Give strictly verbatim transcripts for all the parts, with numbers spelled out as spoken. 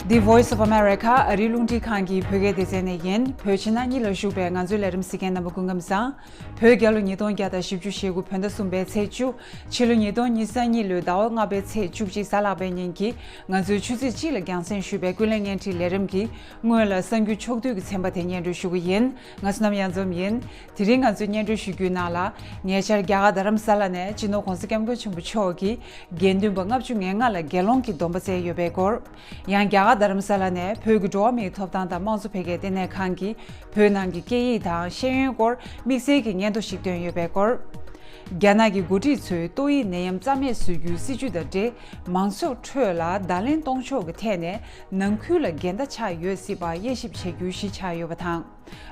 The Voice of America ཨ་རིའི་རླུང་འཕྲིན་ཁང་གི་བོད་སྐད་སྡེ་ཚན་ནས་ཡིན། བོད་ཕྱི་ནང་གཉིས་ལ་བཞུགས་པའི་ང་ཚོའི་ལས་རིམ་གཟིགས་མཁན་རྣམ་པ་སྐུ་ཁམས་བཟང་། བོད་རྒྱལ་ལོ་ཉིས་སྟོང་བརྒྱ་དང་བཞི་བཅུ་ཞེ་དགུ་བོད་ཟླ་གསུམ་པའི་ཚེས་བཅུ། ཕྱི་ལོ་ཉིས་སྟོང་ཉི་ཤུ་རྩ་གཉིས་ལོའི་ཟླ་བ་ལྔ་པའི་ཚེས་བཅུ་གཅིག་གཟའ་ལྷག་པའི་ཉིན་གྱི་ང་ཚོའི་ཆུ་ཚོད་གཅིག་ལ་རྒྱང་སྲིང་ཞུས་པའི་ཀུན་གླེང་བརྙན་འཕྲིན་ལས་རིམ་གྱི་སྔོན་ལ་གསར་འགྱུར་ཕྱོགས་བསྡུས་ཀྱི་ཚན་པ་དེ་སྙན་སྒྲོན་ཞུ་གི་ཡིན། ང་བསོད་ནམས་གཡང་འཛོམས་ཡིན། དེ་རིང་ང་ཚོའི་སྙན་སྒྲོན་ཞུ་རྒྱུའི་ནང་ལ། ཉེ་ཆར་རྒྱ་གར་རྡ་རམ་ས་ལ་ནས་སྤྱི་ནོར་༧གོང་ས་༧སྐྱབས་མགོན་ཆེན་པོ་མཆོག་གིས་དགེ་འདུན་པ་ལྔ་བཅུ་ང་ལྔ་ལ་དགེ་སློང་གི་སྡོམ་པ་བསྩལ་ཡོད་པའི་སྐོར། ཡང་རྒྱ་གར་རྡ་རམ་ས་ལ་ནས་བོད་ཀྱི་འགྲོ་བ་མིའི་ཐོབ་ཐང་དང་དམངས་གཙོ་འཕེལ་རྒྱས་ལྟེ་གནས་ཁང་གིས་བོད་ནང་གི་སྐད་ཡིག་དང་ཤེས་ཡོན་སྐོར་དམིགས་བསལ་གྱི་སྙན་ཐོ་ཞིག་བཏོན་ཡོད་པའི་སྐོར། རྒྱ་ནག་གི་འགོ་ཁྲིད་ཚོས་ཏོག་དབྱིབས་ནད་ཡམས་རྩ་མེད་བཟོ་རྒྱུའི་སྲིད་ཇུས་དང་འབྲེལ། མང་ཚོགས་ཁྲོད་ལ་བརྡ་ལན་གཏོང་ཕྱོགས་ཀྱི་ཐད་ནས་ནང་ཁུལ་ལ་འགལ་ཟླ་ཆགས་ཡོད་སྲིད་པ་དབྱེ་ཞིབ་བྱེད་རྒྱུའི་གཞི་ཆགས་ཡོད་པ་དང་།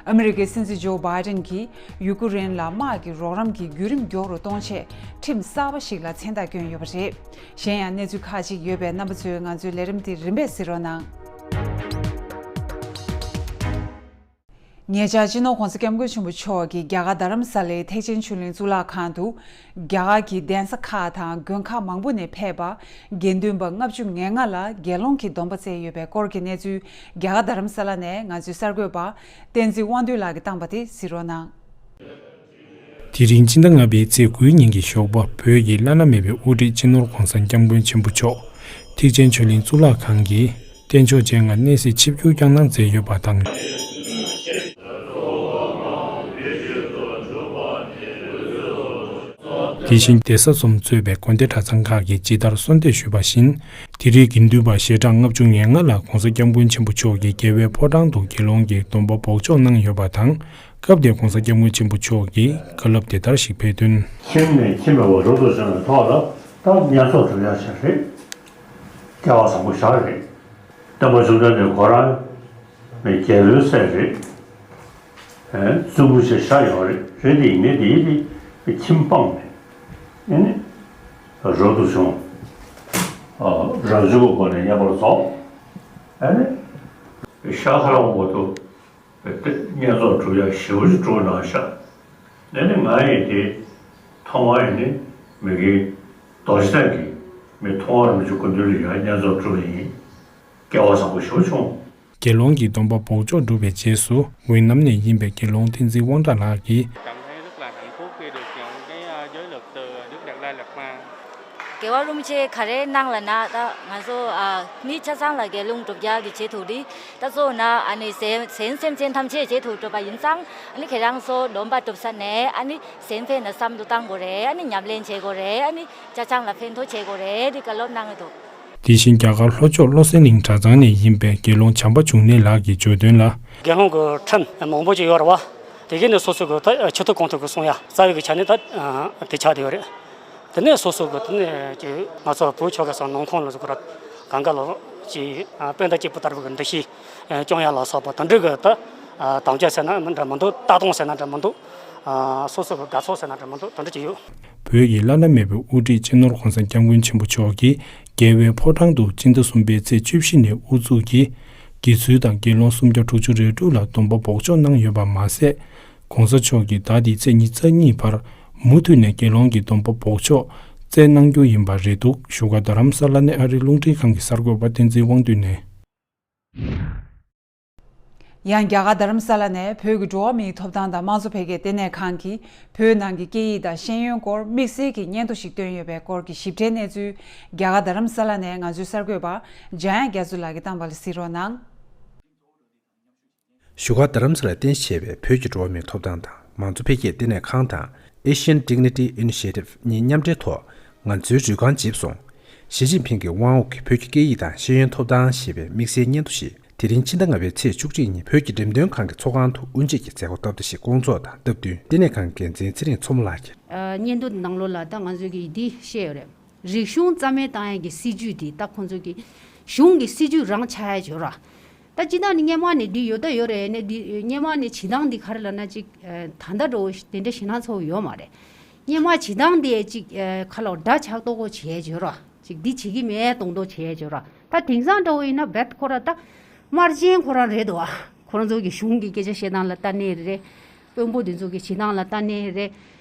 ཨ་མི་རི་ཀའི་སྲིད་འཛིན་ཇོ་བྷའི་ཏན་གྱིས་ཡུ་ཀེ་རེན་ལ་དམག་གི་རོགས་རམ་གྱི་བརྒྱུད་རིམ་མགྱོགས་རུ་གཏོང་ཆེད་ཁྲིམས་གསར་པ་ཞིག་ལ་མཚན་རྟགས་བསྐྱོན་ཡོད་པ་རེད། གཞན་ཡང་གནས་ཚུལ་ཁག་ཅིག་ཡོད་པས་རྣམ་པ་ཚོས་ང་ཚོའི་ལས་རིམ་དེ་རིམ་པས་གཟིགས་རོགས་གནང་། ཉེ་ཆར་སྤྱི་ནོར་༧གོང་ས་༧སྐྱབས་མགོན་ཆེན་པོ་མཆོག་གིས་རྒྱ་གར་རྡ་རམ་ས་ལའི་ཐེག་ཆེན་ཆོས་གླིང་གཙུག་ལག་ཁང་དུ། རྒྱ་གར་གྱི་གདན་ས་ཁག་དང་དགོན་ཁག་མང་པོ་ནས་ཕེབས་པ་དགེ་འདུན་པ་ལྔ་བཅུ་ང་ལྔ་ལ་དགེ་སློང་གི་སྡོམ་པ་བསྩལ་ཡོད་པའི་སྐོར་གྱི་གནས་ཚུལ། རྒྱ་གར་རྡ་རམ་ས་ལ་ནས་ང་ཚོའི་གསར་འགོད་པ་བསྟན་འཛིན་དབང་འདུས་ལགས་ཀྱིས་བཏང་པ་དེ་གཟིགས་རོགས་གནང་། དེ་རིང་སྤྱི་ཟླ་ལྔ་པའི་ཚེས་དགུའི་ཉིན་གྱི་ཞོགས་པ། བོད་ཀྱི་བླ་ན་མེད་པའི་དབུ་ཁྲིད་སྤྱི་ནོར་༧གོང་ས་༧སྐྱབས་མགོན་ཆེན་པོ་མཆོག་ཐེག་ཆེན་ཆོས་གླིང་གཙུག་ལག་ཁང་གི་རྟེན་མཆོག་སྤྱན་སྔར་གནས་གཟིགས་ཆིབས་བསྒྱུར་བསྐྱངས་གནང་མཛད་ཡོད་པ་དང་། དེ་བཞིན་གདན་ས་གསུམ་གཙོས་པའི་དགོན་སྡེ་གྲྭ་ཚང་ཁག་གིས་ཇི་ལྟར་གསོལ་འདེབས་ཞུས་པ་བཞིན། དེ་རིང་དགེ་འདུན་པ་ཞལ་གྲངས་ལྔ་བཅུ་ང་ལྔ་ལ་༧གོང་ས་༧སྐྱབས་མགོན་ཆེན་པོ་མཆོག་གིས་རྒྱལ་བའི་ཕོ་བྲང་དུ་དགེ་སློང་གི་སྡོམ་པ་འབོགས་ཆོག་གནང་ཡོད་པ་དང་། སྐབས་དེར་༧གོང་ས་༧སྐྱབས་མགོན་ཆེན་པོ་མཆོག་གིས་བཀའ་སློབ་དེ་ལྟར་ཞིག་ཕེབས་དོན། ཁྱིམ་ནས་ཁྱིམ་མེད་པར་རབ་ཏུ་བྱུང་བའི་ཐོག་ལ་ད་བསྙེན་རྫོགས་སྒྲུབ་ཡག་ཞིག་རེད། སྐལ་བ་བཟང་པོ་ཞིག་རེད། སྟོན་པ་བཅོམ་ལྡན་འདས་ཁོ་རང་རྒྱལ་པོའི་སྲས་རེད། ཨེ་བཙུན་མོ་ཞིག་ཤ་ཡོད་རེད། རེད་དེ་ཡིན་ནའི་དེའི་དེ་ཁྱིམ་སྤངས་ནས་ཨེ་ནི་རབ་ཏུ་བྱུང་། ཨ་རབ་བྱུང་གི་སྒོ་ནས་བསྙེན་པར་རྫོགས། ཨེ་ནི་ཤ་ཁ་ར་འོང་བར་དུ། བསྙེན་རྫོགས་སྒྲུབ་ཡ་ཞེ་པོ་ཅིག་སྒྲུབ་གནང་ཤག་ནས་ནི་ང་ཡི་དེ་མཐོང་བ་ཡིན་ནི་མི་དགེ་རྡོ་རྗེ་གདན་གྱི་མི་མཐོང་བ་རིན་པོ་ཆེ་སྐུ་མདུན་ལ་ཡང་བསྙེན་རྫོགས་སྒྲུབ་ཡིན། སྐལ་བ་བཟང་པོ་ཞེ་པོ་བྱུང་། དགེ་སློང་གི་སྡོམ་པ་འབོགས་ཆོག་སྒྲུབ་པའི་རྗེས་སུ་ཝེ་ནམ་ནས་ཡིན་པའི་དགེ་སློང་བསྟན་འཛིན་དབང་གྲགས་ལགས་ཀྱིས། Cảm thấy rất là hạnh phúc khi được nhận cái ờ, giới luật sư Đức Đạt Lai Lạt Ma དགེ་བ་རླུང་ཆེ་ག་རེ་གནང་ལ་ན་ད་ང་ཚོ་ཨ་ནི་ཆ་ཚང་ལ་དགེ་སློང་སྒྲུབ་རྒྱག་གི་བྱེད་ཐུབ་རེད། ད་གཙོ་བོ་ན་ཨ་ནི་གཞན་གཞན་སེམས་ཅན་ཐམས་ཅད་བྱེད་ཐུབ་སྒྲུབ་པ་ཡིན་ཙང་ཨ་ནི་ཁྱེད་རང་ཚོ་སྡོམ་པ་སྒྲུབ་ས་ནས་ཨ་ནི་གཞན་ཕན་ལ་བསམ་བློ་བཏང་དགོས་རེད། ཨ་ནི་ཉམས་ལེན་བྱེད་དགོས་རེད། ཨ་ནི་ཆ་ཚང་ལ་ཕན་ཐོགས་བྱེད་དགོས་རེད་དེ་བཀའ་སློབ་གནང་གི་འདུག་དེ་བཞིན་རྒྱ་གར་ལྷོ་ཕྱོགས་བློ་གསལ་གླིང་གྲྭ་ཚང་ནས་ཡིན་པའི་དགེ་སློང་བྱམས་པ་འབྱུང་གནས་ལགས་ཀྱིས་བརྗོད་དོན་ལ། དགེ་སློང་གི་ཁྲིམས་མང་པོ་ཅིག་ཡོད་རེད་བ། དེ་གའི་ནས་སོ་སོ་གི་ད་ཆུ་ཐིགས་གོང་ཐིགས་གི་གསུང་ཡ་རྩ་བའི་གི་ཆ་ནས་ད་དེ་ཆགས་བསྡད་ཡོད་རེད། དེ་ནས་སོ་སོ་གི་དེ་ནས་ཀྱི་ང་ཚོ་བོད་ཆོལ་ཁ་གསུམ་ནང་ཁོངས་ལ་ཟུག་ར་གང་ག་ལ་ཅིག་དཔེ་ཟླ་གཅིག་པུ་ལྟ་བུ་གི་འདུ་ཤེས་སྐྱོང་ཡ་ལ་སོགས་པ་དེ་འདྲ་གི་ད་དམ་བཅའ་ཟེར་ན་མི་འདྲ་མི་འདུག་ལྟ་སྟངས་ཟེར་ན་འདྲ་མི་འདུག་སོ་སོ་གི་དགའ་ཚོར་ཟེར་ན་འདྲ་མི་འདུག་དེ་འདྲ་ཅིག་ཡོད། བོད་ཀྱི་བླ་ན་མེད་པའི་དབུ་ཁྲིད་སྤྱི་ནོར་༧གོང་ས་༧སྐྱབས་མགོན་ཆེན་པོ་མཆོག་གིས་རྒྱལ་བའི་ཕོ་བྲང་དུ་སྤྱི་ཟླ་གསུམ་པའི་ཚེས་བཅུ་བཞི་ནས་དབུ་འཛུགས་ཀྱིས་དགེ་ཚུལ་དང་དགེ་སློང་སུམ་བརྒྱ་དྲུག་ཅུ་རེ་དྲུག་ལ་སྡོམ་པ་འབོགས་ཆོག་གནང་ཡོད་པ་མ་ཟད། ༸གོང་ས་མཆོག་གིས་ཟླ་འདིའི་ཚེས་ཉི་ཤུ་རྩ་གཉིས་བར་མུ་མཐུད་ནས་དགེ་སློང་གི་སྡོམ་པ་འབོགས་ཆོག་བསྩལ་གནང་རྒྱུ་ཡིན་པ་རེད་འདུག་བཞུགས་སྒར་རྡ་རམ་ས་ལ་ནས་ཨ་རིའི་རླུང་འཕྲིན་ཁང་གི་གསར་འགོད་པ་བསྟན་འཛིན་དབང་འདུས་ནས། ཡང་རྒྱ་གར་རྡ་རམ་ས་ལ་ནས་བོད་ཀྱི་འགྲོ་བ་མིའི་ཐོབ་ཐང་དང་དམངས་གཙོ་འཕེལ་རྒྱས་ལྟེ་གནས་ཁང་གིས་བོད་ནང་གི་སྐད་ཡིག་དང་ཤེས་ཡོན་སྐོར་དམིགས་བསལ་གྱི་སྙན་ཐོ་ཞིག་བཏོན་ཡོད་པའི་སྐོར་གྱི་ཞིབ་ཕྲའི་གནས་ཚུལ། རྒྱ་གར་རྡ་རམ་ས་ལ་ནས་ང་ཚོའི་གསར་འགོད་པ་འཇམ་དབྱངས་རྒྱ་མཚོ་ལགས་ཀྱིས་བཏང་པ་ལ་གཟིགས་རོགས་གནང་། བཞུགས་སྒར་རྡ་རམ་ས་ལར་རྟེན་གཞི་བྱས་པའི་བོད་ཀྱི་འགྲོ་བ་མིའི་ཐོབ་ཐང་དང་མང་གཙོ་འཕེལ་རྒྱས་ལྟེ་གནས་ཁང་དང་Asian Dignity Initiative གཉིས་མཉམ་འབྲེལ་ཐོག་ང་ཚོའི་རུས་རྐང་འཇིབས་སོང་། ཞི་ཅིན་ཕིང་གི་དབང་འོག་གི་བོད་ཀྱི་སྐད་ཡིག་དང་ཤེས་ཡོན་ཐོབ་ཐང་ཞེས་པའི་དམིགས་བསལ་སྙན་ཐོ་ཞིག་དེ་རིང་ཕྱི་ཟླ་ལྔ་པའི་ཚེས་བཅུ་གཅིག་ཉིན་བོད་ཀྱི་འགྲེམས་སྟོན་ཁང་གི་ཚོགས་ཁང་དུ་དབུ་འབྱེད་ཀྱི་མཛད་སྒོ་སྟབས་བདེ་ཞིག་བསྐོང་ཚོགས་དང་སྟབས་བསྟུན་ལྟེ་གནས་ཁང་འགན་འཛིན་ཚེ་རིང་མཚོ་མོ་ལགས་ཀྱིས། ཨ་སྙན་ཐོ་ནང་ལོགས་ལ་ད་ང་ཚོས་ཀྱི་འདི་བཤད་ཡོད་རེད། རིག་གཞུང་རྩ་མེད་བཏང་ཡས་ཀྱི་སྲིད་ཇུས་དེ་ད་ཁོང་ཚོ་གི་གཞུང་གི་སྲིད་ཇུས་རང་ཆགས་ཡས་ཡོད་ར། ད་སྤྱི་བཏང་ནི་སྔོན་མ་ནས་འདི་ཡོད་ད་ཡོད་རེད་ནས་འདི་སྔོན་མ་ནས་བྱེད་སྟངས་འདི་ག་རེ་ལབ་ན་ཅིག་ཨ་ད་ལྟ་འགྲོ་དེ་འདྲ་ཞེད་སྣང་ཚ་པོ་ཡོད་མ་རེད། སྔོན་མ་བྱེད་སྟངས་དེ་ཅིག་ཨ་ཁ་ལོ་འདྲ་ཆགས་ཏོག་ཀོ་བྱས་ཡོད་ར། ཅིག་འདི་བྱེད་ཀྱི་མེད་གཏོང་ཏོག་བྱས་ཡོད་ར། ད་དེང་སང་འདྲ་པོ་ཡིན་ན་རྦད་ཁོ་ར་ད་དམར་རྗེན་ཁོ་རང་རེད་དོ། ཁོ་རང་ཚོ་གི་གཞུང་གི་སྐད་ཆ་བཤད་སྟངས་ལ་ལྟ་ནས་རེད། དཔོན་པོ་དེ་ཚོ་གི་བྱེད་སྟངས་ལ་ལྟ་ནས་རེད།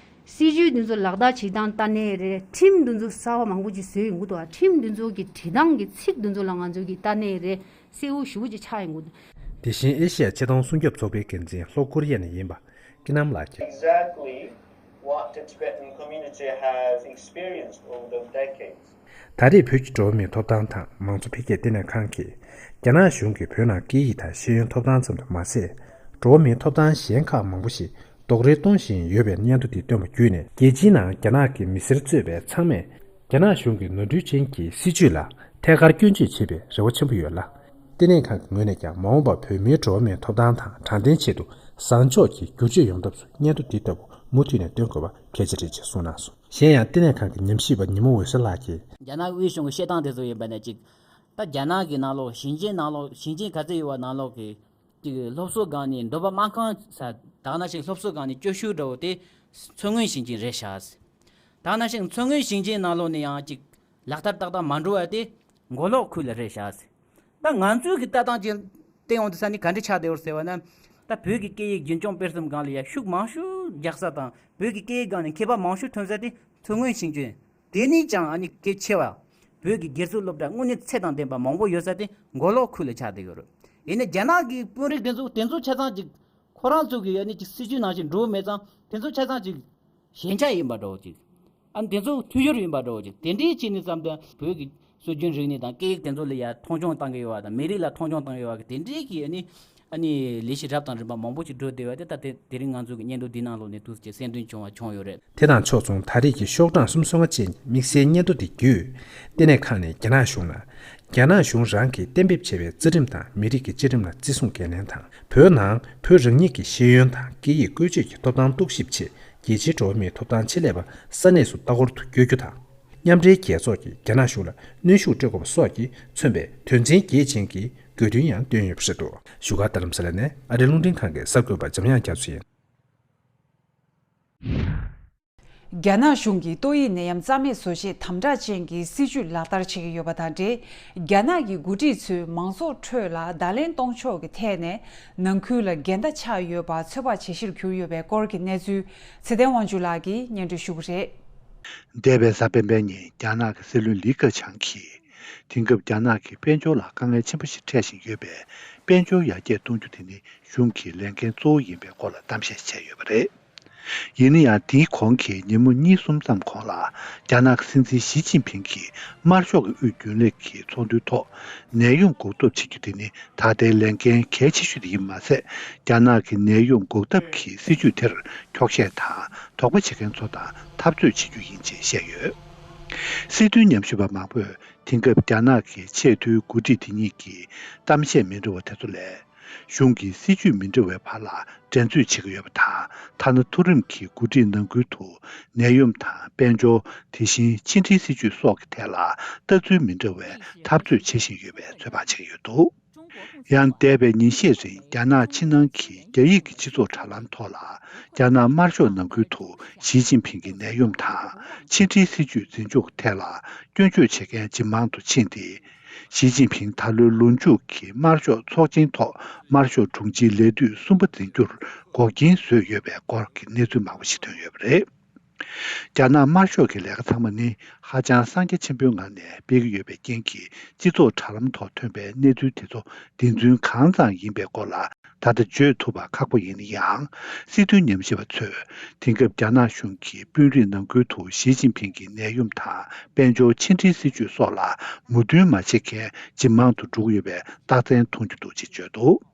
སྲིད་ཇུས་འདི་ཚོ་ལག་བསྟར་བྱེད་སྟངས་ལྟ་ནའི་རེད། ཁྲིམས་འདི་ཚོ་གསར་བ་མང་པོ་ཅིག་བཟོས་ཡོང་གི་འདུག་ཁྲིམས་འདི་ཚོ་གི་འབྲི་སྟངས་ཀྱི་ཚིག་འདི་ཚོ་ལ་ང་ཚོ་གི་ལྟ་ནའི་རེད། གསལ་བོ་ཞེ་པོ་ཅིག་ཆགས་ཡོང་གི་འདུག་དེ་བཞིན་ཨེ་ཤི་ཡ་ཆེས་མཐོང་སྲུང་སྐྱོབ་ཚོགས་པའི་འགན་འཛིན་ལྷོ་ཀོ་རི་ཡ་ནས་ཡིན་པ་སྐྱིད་སྣང་ལགས་ཀྱིས། Exactly what the Tibetan community has experienced over the decades. ད་རེས་བོད་ཀྱི་འགྲོ་བ་མིའི་ཐོབ་ཐང་དང་མང་གཙོ་འཕེལ་རྒྱས་ལྟེ་གནས་ཁང་གིས། རྒྱ་ནག་གཞུང་གིས་བོད་ནང་སྐད་ཡིག་དང་ཤེས་ཡོན་ཐོབ་ཐང་ཙམ་དུ་མ་ཟད། འགྲོ་བ་མིའི་ཐོབ་ཐང་གཞན་ཁག་མང་པོ་ཞིག་རྡོག་རོལ་གཏོང་བཞིན་ཡོད་པའི་སྙན་ཐོ་དེ་བཏོན་པ་བརྒྱུད་ནས། རྒྱལ་སྤྱིའི་ནང་རྒྱ་ནག་གི་མི་སེར་གཙོས་པའི་ཚང་མས། རྒྱ་ནག་གཞུང་གི་ནོར་འཁྲུལ་ཅན་གྱི་སྲིད་བྱུས་ལ་ཐད་ཀར་སྐྱོན་བརྗོད་བྱེད་པའི་རེ་བ་ཆེན་པོ་ཡོད་ལ། ལྟེ་གནས་ཁང་གི་ངོས་ནས་ཀྱང་མ་འོངས་པར་བོད་མིའི་འགྲོ་བ་མིའི་ཐོབ་ཐང་དང་དྲང་བདེན་ཆེད་དུ་བཟང་ཕྱོགས་ཀྱི་བསྒྱུར་བཅོས་ཡོང་ཐབས་སུ་སྙན་ཐོ་འདི་ལྟ་བུ་མུ་མཐུད་ནས་འདོན་དགོས་པ་གལ་ཆེ་རེད་ཅེས་གསུངས་གནང་སོང་། གཞན་ཡང་ལྟེ་གནས་ཁང་གི་ཉམས་ཞིབ་པ་ཉི་མ་འོད་ཟེར་ལགས་ཀྱིས། རྒྱ་ནག་དབུས་གཞུང་གི་བཤད་སྟངས་དེ་ཚོ་ཡིན་པ་ནས་ཅིག་ད་རྒྱ་ནག་གི་ནང་ལོགས་ཞིང་ཆེན་ནང་ལོགས་ཞིང་ཆེན་ག་ཚོད་ཡོད་པ་ནང་ལོགས་ཀྱི་ཅིག་སློབ་གསོ་སྒང་ནས་འདོད་པ་སྨྲ་མཁན་ས་ད་ག་ནང་བཞིན་སློབ་གསོ་སྒང་ནས་སྐྱོ་ཤུགས་འདྲ་བོ་དེ་མཚོ་སྔོན་ཞིང་ཆེན་རེད་ཤག་ད་ག་ནང་བཞིན་མཚོ་སྔོན་ཞིང་ཆེན་ནང་ལོགས་ནས་ཡང་ཅིག་ལག་བསྟར་ཏག་ཏག་མ་འགྲོ་བ་དེ་མགོ་ལོག་ཁུལ་ལ་རེད་ཤག་ད་ང་ཚོའི་གི་ལྟ་སྟངས་ཅིག་བལྟས་ཡོང་དུས་ས་ནི་ག་འདྲ་ཆགས་བསྡད་ཡོད་ཟེར་བ་ན། ད་བོད་ཀྱི་སྐད་ཡིག་རྒྱུན་སྐྱོང་སྤེལ་གསུམ་སྒང་ལ་ཡ་ཤུགས་མང་ཤོས་རྒྱག་ས་དང་བོད་ཀྱི་སྐད་ཡིག་སྒང་ནས་མཁས་པ་མང་ཤོས་ཐོན་ས་དེ་མཚོ་སྔོན་ཞིང་ཆེན། དེ་ནས་ཀྱང་ཨ་ནི་གལ་ཆེ་བ། བོད་ཀྱི་སྒེར་ཚུགས་སློབ་གྲྭ་དངོས་གནས་ཚད་དང་ལྡན་པ་མང་པོ་ཡོད་ས་དེ་མགོ་ལོག་ཁུལ་ལ་ཆགས་བསྡད་ཡོད་རེད། ཡིན་ནའི་རྒྱ་ནག་གི་དཔོན་རིགས་དེ་ཚོ་དེ་ཚོ་ཆ་ཚང་ཅིག་ཁོ་རང་ཚོ་གི་ཨ་ནི་ཅིག་སྲིད་ཇུས་ནང་བཞིན་འགྲོ་མེད་ཙང་དེ་ཚོ་ཆ་ཚང་ཅིག་ཞན་ཆ་ཡིན་པ་འདྲ་བོ་ཅིག་ཨ་ནི་དེ་ཚོ་འཐུས་ཤོར་ཡིན་པ་འདྲ་བོ་ཅིག་དེ་འདྲའི་ཆེད་ནས་བསམ་དུས་བོད་ཀྱི་སྲོལ་རྒྱུན་རིག་གནས་དང་སྐད་ཡིག་དེ་ཚོ་ལ་ཡ་མཐོང་ཆུང་བཏང་གི་ཡོད་པ་དང་མི་རིགས་ལ་མཐོང་ཆུང་བཏང་གི་ཡོད་པ་གི་དེ་འདྲའི་གི་ཨ་ནི། ཨ་ནི་ལས་གཞི་རབ་དང་རིམ་པ་མང་པོ་ཞིག་འགྲོ་བསྡད་པ་དེ་ད་དེ་དེ་རིང་ང་ཚོ་གི་སྙན་ཐོ་འདི་ནང་ལོགས་ནས་ཏོག་ཙམ་གསལ་འདོན་བྱུང་བ་བྱུང་ཡོད་རེད། དེ་དང་ཕྱོགས་མཚུངས་ད་རེས་ཀྱི་ཤོག་གྲངས་སུམ་ཅུ་སོ་ལྔ་ཅན་གྱི་དམིགས་བསལ་སྙན་ཐོ་འདི་བརྒྱུད། ལྟེ་གནས་ཁང་ནས་རྒྱ་ནག་གཞུང་ལ། རྒྱ་ནག་གཞུང་རང་གིས་གཏན་འབེབས་བྱས་པའི་རྩ་ཁྲིམས་དང་མི་རིགས་ཀྱི་བཅའ་ཁྲིམས་ལ་བརྩི་སྲུང་འགན་ལེན་དང་། བོད་ནང་བོད་རང་ཉིད་ཀྱི་ཤེས་ཡོན་དང་སྐད་ཡིག་བཀོལ་སྤྱོད་ཀྱི་ཐོབ་ཐང་རྟོག་ཞིབ་ཆེད་རྒྱལ་སྤྱིའི་འགྲོ་བ་མིའི་ཐོབ་ཐང་ཆེད་ལས་པ་ས་གནས་སུ་ལྟ་སྐོར་དུ་བསྐྱོད་རྒྱུ་དང་། མཉམ་འབྲེལ་རྒྱལ་ཚོགས་ཀྱིས་རྒྱ་ནག་གཞུང་ལ་གནོན་ཤུགས་སྤྲོད་དགོས་པ་སོགས་ཀྱིས་མཚོན་པའི་དོན་ཚན་བརྒྱད་ཅན་གྱི་དགོས་འདུན་ཡང་བཏོན་ཡོད་པ་རེད་འདུག་བཞུགས་སྒར་རྡ་རམ་ས་ལ་ནས་ཨ་རིའི་རླུང་འཕྲིན་ཁང་གི་གསར་འགོད་པ་འཇམ་དབྱངས་རྒྱ་མཚོ་ཡིན། རྒྱ་ནག་གཞུང་གིས་ཏོག་དབྱིབས་ནད་ཡམས་རྩ་མེད་བཟོ་ཆེད་དམ་དྲག་ཅན་གྱི་སྲིད་ཇུས་ལག་བསྟར་བྱེད་ཀྱི་ཡོད་པ་དང་འབྲེལ། རྒྱ་ནག་གི་འགོ་ཁྲིད་ཚོས་མང་ཚོགས་ཁྲོད་ལ་བརྡ་ལན་གཏོང་ཕྱོགས་ཀྱི་ཐད་ནས་ནང་ཁུལ་ལ་འགལ་ཟླ་ཆགས་ཡོད་པ་ཚོད་དཔག་བྱེད་གཞིར་གྱུར་ཡོད་པའི་སྐོར་གྱི་གནས་ཚུལ་ཚེ་བརྟན་དབང་ཕྱུག་ལགས་ཀྱིས་སྙན་སྒྲོན་ཞུ་གི་རེད། འདས་པའི་གཟའ་སྤེན་པའི་ཉིན་རྒྱ་ནག་གི་སྲིད་བློན་ལི་ཁེ་ཆང་གིས། དེང་སྐབས་རྒྱ་ནག་གི་དཔལ་འབྱོར་ལ་དཀའ་ངལ་ཆེན་པོ་ཞིག་འཕྲད་བཞིན་ཡོད་པས། དཔལ་འབྱོར་ཡར་རྒྱས་གཏོང་རྒྱུ་དེ་ནི་གཞུང་གི་ལས་འགན་གཙོ་བོ་ཡིན་པའི་སྐོར་ལ་གཏམ་བཤད་བྱས་ཡོད་པ་རེད། ཡིན་ན་ཡང་། དེའི་གོང་གི་ཉིན་མོ་གཉིས་གསུམ་ཙམ་གོང་ལ། རྒྱ་ནག་གི་སྲིད་འཛིན་ཞི་ཅིན་ཕིང་གིས་དམར་ཤོག་གི་དབུས་རྒྱུན་ལས་ཀྱི་ཚོགས་འདུའི་ཐོག་ནད་ཡོམ་འགོག་ཐབས་བྱེད་རྒྱུ་དེ་ནི་ད་ལྟའི་ལས་འགན་གལ་ཆེ་ཤོས་དེ་ཡིན་མ་ཟད། རྒྱ་ནག་གི་ནད་ཡོམ་འགོག་ཐབས་ཀྱི་སྲིད་ཇུས་དེར་འཁྱོག་བཤད་དང་དོགས་པ་བྱེད་མཁན་ཚོ་དང་འཐབ་རྩོད་བྱེད་རྒྱུ་ཡིན་ཅེས་བཤད་ཡོད། སྲིད་དོན་ཉམས་ཞིབ་པ་མང་པོས་དེང་སྐབས་རྒྱ་ནག་གི་ཆེས་མཐོའི་འགོ་ཁྲིད་དེ་གཉིས་ཀྱི་གཏམ་བཤད་མི་འདྲ་བ་དེ་ཚོ་ལས། གཞུང་གི་སྲིད་ཇུས་མི་འདྲ་བའི་བར་ལ་འགྲན་རྩོད་བྱེད་ཀྱི་ཡོད་པ་དང་། ཐ་ན་མཐོ་རིམ་གྱི་འགོ་ཁྲིད་ནང་ཁུལ་དུ་ནད་ཡོམ་དང་དཔལ་འབྱོར། དེ་བཞིན་ཕྱི་འབྲེལ་སྲིད་ཇུས་སོགས་ཀྱི་ཐད་ལ་ལྟ་ཚུལ་མི་འདྲ་བའི་འཐབ་རྩོད་བྱེད་བཞིན་ཡོད་པའི་ཚོད་དཔག་བྱེད་ཀྱི་ཡོད་འདུག་ཡང་འདས་པའི་ཉིན་ཤས་རིང་རྒྱ་ནག་ཕྱི་ནང་གི་རྒྱ་ཡིག་གི་སྤྱི་ཚོགས་དྲ་ལམ་ཐོག་ལ། རྒྱ་ནག་དམར་ཤོག་ནང་ཁུལ་དུ་ཞི་ཅིན་ཕིང་གི་ནད་ཡོམ་དང་ཕྱི་འབྲེལ་སྲིད་ཇུས་འཛིན་སྐྱོང་ཐད་ལ་སྐྱོན་བརྗོད་བྱེད་མཁན་ཇེ་མང་དུ་ཕྱིན་ཏེ། ཞི་ཅིན་ཕིང་ད་ལོའི་ལོ་མཇུག་གི་དམར་ཤོག་ཚོགས་ཆེན་ཐོག་དམར་ཤོག་དྲུང་ཆེའི་ལས་དུས་གསུམ་པ་འཛིན་རྒྱུར་འགོག་རྐྱེན་བཟོས་ཡོད་པའི་སྐོར་གྱི་གནས་ཚུལ་མང་པོ་ཞིག་ཐོན་ཡོད་པ་རེད། རྒྱ་ནག་དམར་ཤོག་གི་ལས་ཀ་ཚང་མ་ནི་ཧ་ཅང་གསང་རྒྱ་ཆེན་པོའི་ངང་ནས་སྤེལ་གྱི་ཡོད་པའི་རྐྱེན་གྱིས། སྤྱི་ཚོགས་དྲ་ལམ་ཐོག་ཐོན་པའི་གནས་ཚུལ་དེ་ཚོ་བདེན་རྫུན་གང་ཙམ་ཡིན་པའི་སྐོར་ལ་ད་ལྟ་བརྗོད་ཐུབ་པ་ཁག་པོ་ཡིན་ན་ཡང་། སྲིད་དོན་ཉམས་ཞིབ་པ་ཚོས་དེང་སྐབས་རྒྱ་ནག་གཞུང་གི་དཔོན་རིགས་ནང་ཁུལ་དུ་ཞི་ཅིན་ཕིང་གི་ནད་ཡོམ་དང་དཔལ་འབྱོར་ཕྱི་འབྲེལ་སྲིད་ཇུས་སོགས་ལ་མོས་མཐུན་མ་བྱེད་མཁན་ཇེ་མང་དུ་འགྲོ་གི་ཡོད་པའི་རྟགས་མཚན་མཐོང་རྒྱུ་འདུག་ཅེས་བརྗོད་འདུག་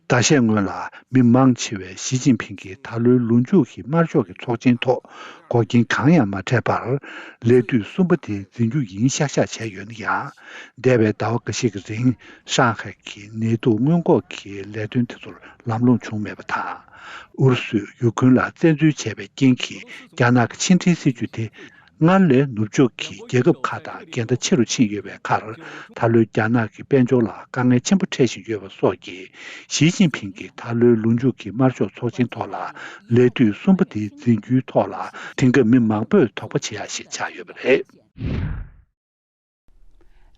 ཟླ་ཤས་སྔོན་ལ་མི་མང་ཆེ་བས་ཞི་ཅིན་ཕིང་གིས་ད་ལོའི་ལོ་མཇུག་གི་དམར་ཤོག་གི་ཚོགས་ཆེན་ཐོག་འགོག་རྐྱེན་གང་ཡང་མ་འཕྲད་པར། ལས་དུས་གསུམ་པ་དེ་འཛིན་རྒྱུ་ཡིན་ཤག་ཤག་བྱས་ཡོད་ན་ཡང་། འདས་པའི་ཟླ་བ་འགའ་ཤས་ཀྱི་རིང་ཧྲང་ཧའེ་གི་ནད་དུག་སྔོན་འགོག་གི་ལས་དོན་དེ་ཚོར་ལམ་ལྷོང་བྱུང་མེད་པ་དང་། ཨུ་རུ་སུས་ཡུ་ཁུན་ལ་བཙན་འཛུལ་བྱས་པའི་རྐྱེན་གྱིས་རྒྱ་ནག་གི་ཕྱི་འབྲེལ་སྲིད་ཇུས་དེ། སྔར་ལས་ནུབ་ཕྱོགས་ཀྱི་རྒྱལ་ཁབ་ཁག་དང་འགལ་ཟླ་ཆེ་རུ་ཕྱིན་ཡོད་པའི་ཁར། ད་ལོའི་རྒྱ་ནག་གི་དཔལ་འབྱོར་ལ་དཀའ་ངལ་ཆེན་པོ་འཕྲད་བཞིན་ཡོད་པ་སོགས་ཀྱིས། ཞི་ཅིན་ཕིང་གིས་ད་ལོའི་ལོ་མཇུག་གི་དམར་ཤོག་ཚོགས་ཆེན་ཐོག་ལ་ལས་དུས་གསུམ་པ་དེ་འཛིན་རྒྱུའི་ཐོག་ལ་དེང་སྐབས་མི་མང་པོས་དོགས་པ་བྱེད་ཡག་ཞིག་ཆགས་ཡོད་པ་རེད།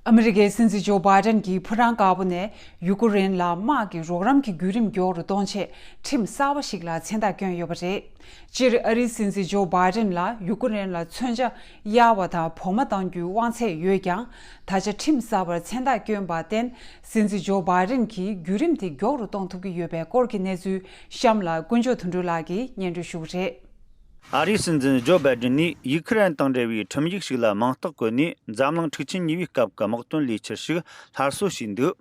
ཨ་མི་རི་ཀའི་སྲིད་འཛིན་ཇོ་བྷའི་ཏན་གྱིས་ཕོ་བྲང་དཀར་པོ་ནས་ཡུ་ཀེ་རེན་ལ་དམག་གི་རོགས་རམ་གྱི་བརྒྱུད་རིམ་མགྱོགས་རུ་གཏོང་ཆེད་ཁྲིམས་གསར་བ་ཞིག་ལ་མཚན་རྟགས་བསྐྱོན་ཡོད་པ་རེད། སྤྱིར་ཨ་རིའི་སྲིད་འཛིན་ཇོ་བྷའི་ཏན་ལ་ཡུ་ཀེ་རེན་ལ་མཚོན་ཆ་གཡར་བ་དང་བོགས་མ་གཏང་རྒྱུའི་དབང་ཚད་ཡོད་ཀྱང་། ད་ཆ་ཁྲིམས་གསར་བར་མཚན་རྟགས་བསྐྱོན་པར་བརྟེན། སྲིད་འཛིན་ཇོ་བྷའི་ཏན་གྱིས་བརྒྱུད་རིམ་དེ་མགྱོགས་རུ་གཏོང་ཐུབ་ཀྱི་ཡོད་པའི་སྐོར་གྱི་གནས་ཚུལ་གཤམ་ལ་དཀོན་མཆོག་དོན་གྲུབ་ལགས་ཀྱིས་སྙན་སྒྲོན་ཞུ་གི་རེད། ཨ་རིའི་སྲིད་འཛིན་ཇོ་བྷའི་ཏན་ནས་ཡུ་ཁི་རན་དང་འབྲེལ་བའི་ཁྲིམས་ཡིག་ཞིག་ལ་མིང་རྟགས་བཀོད་ནས། འཛམ་གླིང་འཁྲུག་ཆེན་གཉིས་པའི་སྐབས་ཀྱི་དམག་དོན་ལས་འཆར་ཞིག་སླར་གསོ་བྱས་འདུག་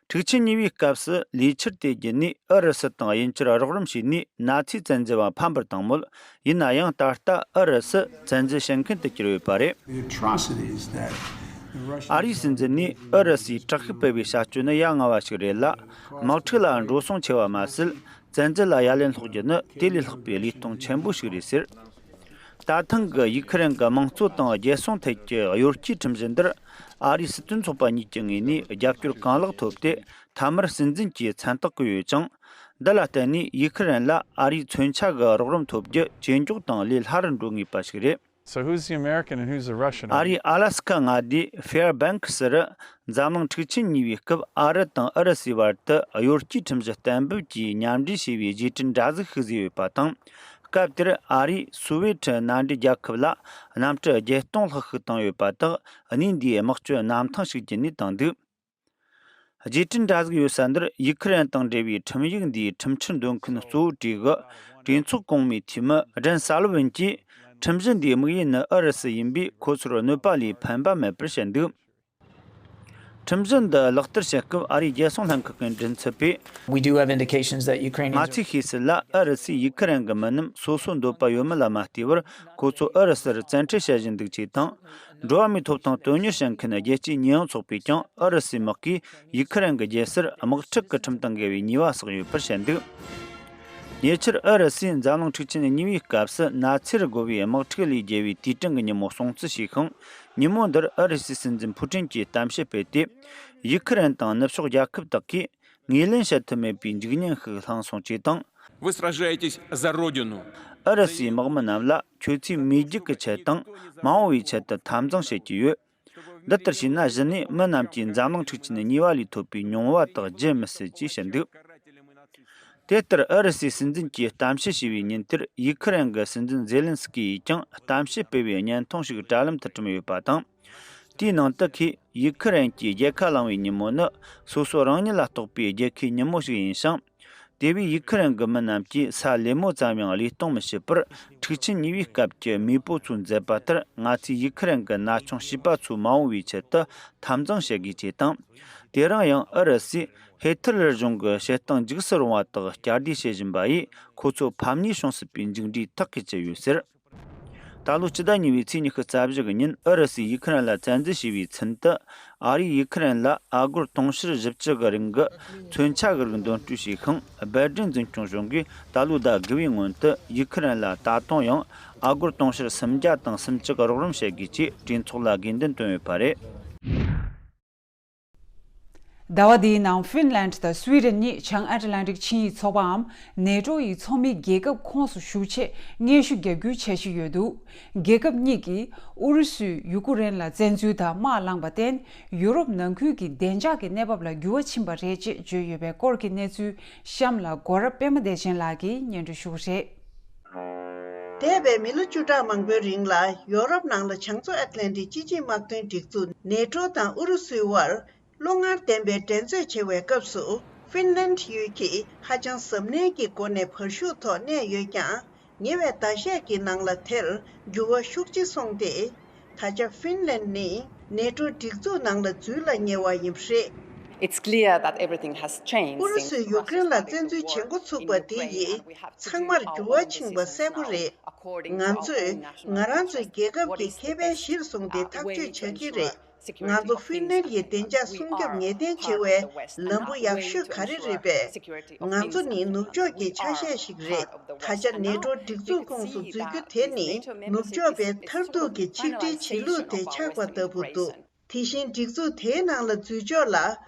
འཁྲུག་ཆེན་གཉིས་པའི་སྐབས་སུ་ལས་འཆར་དེ་བརྒྱུད་ནས་ཨུ་རུ་སུ་དང་དབྱིན་ཇིར་རོགས་རམ་བྱས་ནས་ན་ཚའི་བཙན་འཛུལ་བ་ཕམ་པར་བཏང་མོད། ཡིན་ན་ཡང་ད་ལྟ་ཨུ་རུ་སུ་བཙན་འཛུལ་བྱེད་མཁན་དུ་གྱུར་ཡོད་པ་རེད། The atrocities that the Russian ཨ་རིའི་སྲིད་འཛིན་ནས་ཨུ་རུ་སུས་དྲག་ཤུགས་སྤེལ་བའི་བྱ་སྤྱོད་ནི་ཡ་ང་བ་ཞིག་རེད་ལ། དམག་འཁྲུག་ལ་འགྲོ་སོང་ཆེ་བ་མ་ཟད། བཙན་འཛུལ་ལ་ཡ་ལན་སློག་རྒྱུ་ནི་དེ་ལས་ལྷག་པའི་ལས་སྟངས་ཆེན་པོ་ཞིག་རེད་ཟེར། ད་ཐེངས་ཀྱི་ཡུ་ཁི་རན་གྱི་དམངས་གཙོ་དང་རྒྱལ་སྲུང་ཐད་ཀྱི་གཡོ་སྐྱེལ་ཁྲིམས་གཞི་འདིར། ཨ་རིའི་སྲིད་དོན་ཚོགས་པ་གཉིས་ཀྱི་ངོས་ནས་རྒྱབ་སྐྱོར་གང་ལེགས་ཐོབ་སྟེ། མཐའ་མར་སྲིད་འཛིན་གྱི་མཚན་རྟགས་བཀོད་ཡོད་ཅིང་། འདི་ལ་བརྟེན་ནས་ཡུ་ཁི་རན་ལ་ཨ་རིའི་མཚོན་ཆ་གི་རོགས་རམ་ཐོབ་རྒྱུ་ཇེ་མགྱོགས་དང་ལས་སླ་རུ་འགྲོ་ངེས་པ་ཞིག་རེད། So who's the American and who's the Russian? ཨ་རིའི་ཨ་ལ་སི་ཁ་མངའ་སྡེ་ཧྥེར་བེང་ཁི་སི་རུ་འཛམ་གླིང་འཁྲུག་ཆེན་གཉིས་པའི་སྐབས་ཨ་རི་དང་ཨུ་རུ་སུའི་བར་དུ་གཡོ་སྐྱེལ་ཁྲིམས་གཞི་གཏན་འབེབས་ཀྱིས་མཉམ་འབྲེལ་བྱས་པའི་རྗེས་དྲན་འདྲ་གཟུགས་ཤིག་བཟོས་ཡོད་པ་དང་། སྐབས་དེར་ཨ་རིས་སུ་ཝེ་ཁྲི་མནའ་འབྲེལ་རྒྱལ་ཁབ་ལ་གནམ་གྲུ་བརྒྱད་སྟོང་ལྷག་ཤིག་བཏང་ཡོད་པ་དག་གནས་འདིའི་དམག་སྤྱོད་གནམ་ཐང་ཞིག་བརྒྱུད་ནས་བཏང་འདུག་རྗེས་དྲན་འདྲ་གཟུགས་ཡོད་ས་འདིར་ཡུ་ཁི་རན་དང་འབྲེལ་བའི་ཁྲིམས་ཡིག་འདིའི་ཁྲིམས་འཆར་འདོན་མཁན་གཙོ་བོ་གྲས་ཀྱི་གྲོས་ཚོགས་གོང་མའི་འཐུས་མི་ཌན་སཱ་ལི་ཝན་གྱིས། ཁྲིམས་གཞི་འདིའི་དམིགས་ཡུལ་ནི་ཨུ་རུ་སུ་ཡིན་པས། ཁོ་ཚོར་གནོད་པ་ལས་ཕན་པ་མེད་པར་བཤད་འདུག་ཁྲིམས་གཞི་འདི་ལག་བསྟར་བྱེད་སྐབས་ཨ་རིའི་རྒྱལ་སྲུང་ལྷན་ཁང་གི་མགྲིན་ཚབ་པས། We do have indications that Ukrainians ང་ཚོས་ཤེས་གསལ་ལ་ཨུ་རུ་སུས་ཡུ་ཁི་རན་གྱི་མི་རྣམས་སོ་སོའི་འདོད་པ་ཡོད་མེད་ལ་མ་ལྟོས་པར། ཁོ་ཚོ་ཨུ་རུ་སུར་བཙན་ཁྲིད་བྱེད་བཞིན་འདུག་ཅེས་དང་། འགྲོ་བ་མིའི་ཐོབ་ཐང་དོན་གཉེར་བྱེད་མཁན་རྒྱལ་སྤྱིའི་ཉེས་ཡངས་ཚོགས་པས་ཀྱང་ཨུ་རུ་སུའི་དམག་གིས་ཡུ་ཁི་རན་གྱི་རྒྱལ་སར་དམག་འཁྲུག་གི་ཁྲིམས་དང་འགལ་བའི་ཉེས་པ་བསགས་ཡོད་པར་བཤད་འདུག་ཉེ་ཆར་ཨུ་རུ་སུས་འཛམ་གླིང་འཁྲུག་ཆེན་གཉིས་པའི་སྐབས་སུ་ན་ཚའི་རུ་རྒོལ་བའི་དམག་འཁྲུག་ལས་རྒྱལ་བའི་དུས་དྲན་གྱི་ཉིན་མོ་སྲུང་བརྩི་བྱས་ཤིང་། ཉིན་མོ་འདིར་ཨུ་རུ་སུའི་སྲིད་འཛིན་ཕུ་ཀྲིན་གྱིས་གཏམ་བཤད་སྤེལ་ཏེ། ཡུ་ཁི་རན་དང་ནུབ་ཕྱོགས་རྒྱལ་ཁབ་དག་གིས་ངོས་ལེན་བྱེད་ཐུབ་མེད་པའི་འཇིགས་ཉེན་ཞིག་བསླངས་སོང་ཅེས་དང་། Вы сражаетесь за Родину. ཨུ་རུ་སུའི་དམག་མི་རྣམས་ལ་ཁྱོད་ཚོས་མི་རྒྱུད་ཀྱི་ཆེད་དང་མ་འོངས་པའི་ཆེད་དུ་འཐབ་འཛིང་བྱེད་ཀྱི་ཡོད། འདི་ལྟར་བྱས་ན་གཞི་ནས་མི་རྣམས་ཀྱིས་འཛམ་གླིང་འཁྲུག་ཆེན་གཉིས་པ་ལས་ཐོབ་པའི་མྱོང་བ་དག་བརྗེད་མི་སྲིད་ཅེས་བཤད་འདུག་དེ་ལྟར་ཨུ་རུ་སུའི་སྲིད་འཛིན་གྱིས་གཏམ་བཤད་བྱས་པའི་ཉིན་དེར་ཡུ་ཁི་རན་གྱི་སྲིད་འཛིན་ཛེ་ལན་སི་ཀི་ཡིས་ཀྱང་གཏམ་བཤད་སྤེལ་བའི་བརྙན་ཐུང་ཞིག་དྲ་ལམ་དུ་བཀྲམ་ཡོད་པ་དང་། དེའི་ནང་དུ་ཁོས་ཡུ་ཁི་རན་གྱིས་རྒྱལ་ཁ་བླངས་པའི་ཉིན་མོ་ནི་སོ་སོ་རང་ཉིད་ལ་གཏོགས་པའི་རྒྱལ་ཁའི་ཉིན་མོ་ཞིག་ཡིན་ཞིང་། དེ་བས་ཡུ་ཁི་རན་གྱི་མི་རྣམས་ཀྱིས་ས་ལེབ་མོ་ཙམ་ཡང་བློས་གཏོང་མི་བྱེད་པར། འཁྲུག་ཆེན་གཉིས་པའི་སྐབས་ཀྱི་མེས་པོ་ཚོས་མཛད་པ་ལྟར་ང་ཚོས་ཡུ་ཁི་རན་གྱི་ན་ཆུང་བྱིས་པ་ཚོའི་མ་འོངས་པའི་ཆེད་དུ་འཐབ་འཛིང་བྱེད་དགོས་ཅེས་དང་། དེ་རིང་ཡང་ཨུ་རུ་སུས་ཧི་ཐི་ལར་གཞུང་གི་བྱེད་སྟངས་འཇིགས་སུ་རུང་བ་དག་བསྐྱར་ཟློས་བྱེད་བཞིན་པ་ཡིས། ཁོ་ཚོ་ཕམ་ཉེས་བྱུང་སྲིད་པའི་མཇུག་འབྲས་ཐག་གིས་བཅད་ཡོད་ཟེར། ད་ལོ་སྤྱི་ཟླ་གཉིས་པའི་ཚེས་ཉི་ཤུ་རྩ་བཞི་གི་ཉིན་ཨུ་རུ་སུས་ཡུ་ཁི་རན་ལ་བཙན་འཛུལ་བྱས་པའི་ཚུན་དུ། ཨ་རིས་ཡུ་ཁི་རན་ལ་ཨ་སྒོར་དུང་ཕྱུར་བཞི་བཅུ་གི་རིན་གྱི་མཚོན་ཆ་གི་རིགས་འདོན་སྤྲོད་བྱས་ཤིང་། སྦེལ་ཏྲིན་འཛིན་སྐྱོང་གཞུང་གིས་ད་ལོའི་ཟླ་དགུ་པའི་སྔོན་དུ་ཡུ་ཁི་རན་ལ་ད་དུང་ཡང་ཨ་སྒོར་དུང་ཕྱུར་སུམ་བརྒྱ་དང་སུམ་ཅུ་གི་རོགས་རམ་བྱེད་དགོས་ཅེས་གྲོས་ཚོགས་ལ་དགོས་འདུན་བཏོན་ཡོད་པ་རེད། ཟླ་བ་འདིའི་ནང་ཧྥིན་ལན་དང་སུའི་ཌེན་གཉིས་བྱང་ཨེཊ་ལན་ཊིག་ཆིངས་ཡིག་ཚོགས་པའམ་ནེ་ཊོ་ཡི་ཚོགས་མི་རྒྱལ་ཁབ་ཁོངས་སུ་ཞུགས་ཆེད་སྙན་ཞུ་རྒྱག་རྒྱུའི་འཆར་གཞི་ཡོད་འདུག་རྒྱལ་ཁབ་གཉིས་ཀྱིས་ཨུ་རུ་སུས་ཡུ་ཀུ་རེན་ལ་བཙན་འཛུལ་དང་དམག་བསླངས་པར་བརྟེན། ཡུ་རོབ་ནང་ཁུལ་གྱི་བདེ་འཇགས་ཀྱི་གནས་བབ་ལ་འགྱུར་བ་ཕྱིན་པ་རེད་ཅེས་བརྗོད་ཡོད་པའི་སྐོར་གྱི་གནས་ཚུལ་གཤམ་ལ་སྒོ་ར་པད་མ་བདེ་ཆེན་ལགས་ཀྱིས་སྙན་སྒྲོན་ཞུ་གི་རེད། འདས་པའི་མི་ལོ་བཅུ་ཕྲག་མང་པོའི་རིང་ལ་ཡོ་རོབ་ནང་ལ་བྱང་མཚོ་ཨེཊ་ལན་ཊིག་སྤྱི་ཆིངས་དམག་དོན་སྒྲིག་འཛུགས་ནེ་ཊོ་དང་ཨུ་རུ་སུའི་དབར་བློ་ངར་ལྡན་པའི་འགྲན་རྩོད་བྱེད་པའི་སྐབས་སུ། ཧྥིན་ལན་ཡུལ་གྱིས་ཧ་ཅང་གཟབ་ནན་གྱི་སྒོ་ནས་བར་ཞུགས་ཐོག་གནས་ཡོད་ཀྱང་། ཉེ་བའི་ཟླ་ཤས་ཀྱི་ནང་ལ་དེར་འགྱུར་བ་ཤུགས་ཆེ་སོང་སྟེ། ད་ཆ་ཧྥིན་ལན་ནི་ནེ་ཊོ་སྒྲིག་འཛུགས་ནང་ལ་འཛུལ་ལ་ཉེ་བ་ཡིན་པ་རེད། It's clear that everything has changed ཨུ་རུ་སུས་ཡུཀ་རེན་ལ་བཙན་འཛུལ་བྱེད་འགོ་ཚུགས་པ་དེ་ཡིས་ཚང་མར་འགྱུར་བ་ཕྱིན་པ་གསལ་པོ་རེད། ང་ཚོས་ང་རང་ཚོའི་རྒྱལ་ཁབ་ཀྱི་ཁེ་ཕན་གཞིར་བཟུང་སྟེ་ཐག་གཅོད་བྱ་གི་རེད། ང་ཚོ་ཧྥིན་ལན་ཡི་བདེ་འཇགས་སྲུང་སྐྱོབ་ངེས་གཏན་བྱེད་པའི་ལམ་བུ་ཡག་ཤོས་ག་རེ་རེད་པས། ང་ཚོ་ནི་ནུབ་ཕྱོགས་ཀྱི་ཆ་ཤས་ཤིག་རེད། ད་ཆ་ནེ་ཊོ་སྒྲིག་འཛུགས་ཁོངས་སུ་འཛུལ་རྒྱུ་དེ་ནི་ནུབ་ཕྱོགས་པའི་མཐར་ཐུག་གི་ཆིག་སྒྲིལ་བྱེད་ལུགས་དེ་ཆགས་པ་ལྟ་བུ་འདུག་དེ་བཞིན་སྒྲིག་འཛུགས་དེའི་ནང་ལ་འཛུལ་ཕྱོགས་ལ་